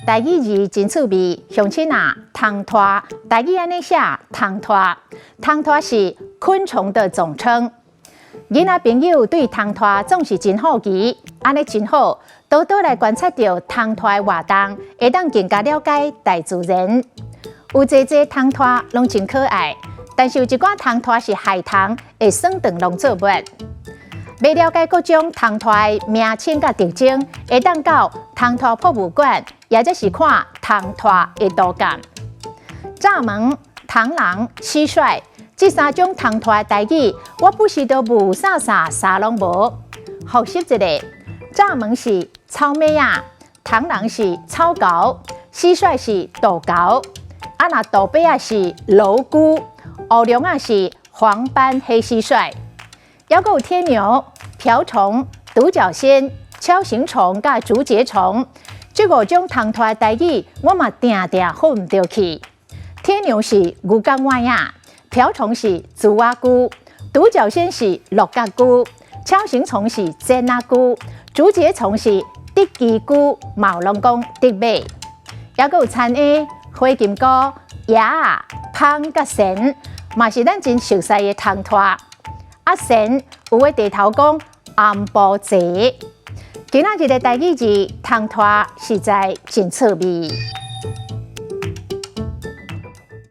台語字真趣味，鄉親啊，蟲豸，台語按呢寫，蟲豸，蟲豸是昆蟲的總稱。囡仔朋友對蟲豸總是真好奇，按呢真好，多多來觀察著蟲豸的活動，會當更加了解大自然。有濟濟蟲豸攏真可愛，但是有一寡蟲豸是害蟲，會耍斷農作物。欲了解各種蟲豸的名稱佮特徵，會當到蟲豸博物館，抑者是看蟲豸的圖鑑。蚱蜢、螳螂、蟋蟀，這三種蟲豸的台語，我不時都霧煞煞，啥攏無。複習一下，蚱蜢是草蛉仔，螳螂是草猴，蟋蟀是杜猴，啊若杜伯仔是蝼蛄，烏龍仔是黃斑黑蟋蟀。猶閣有天牛、瓢蟲、獨角仙、鍬形蟲佮竹節蟲，這五種蟲豸的台語，我嘛定定混毋著去。天牛是牛角蟀仔，瓢蟲是苴仔蛆，獨角仙是鹿角蛆，鍬形蟲是剪仔蛆，竹節蟲是竹枝蛆，嘛有人講竹尾。猶閣有田蠅、火金姑、蛾仔、蜂佮蟬，嘛是咱真熟似的蟲豸。啊，蟬有的地頭講紅埔蟬。今仔日的台語字蟲豸實在真趣味。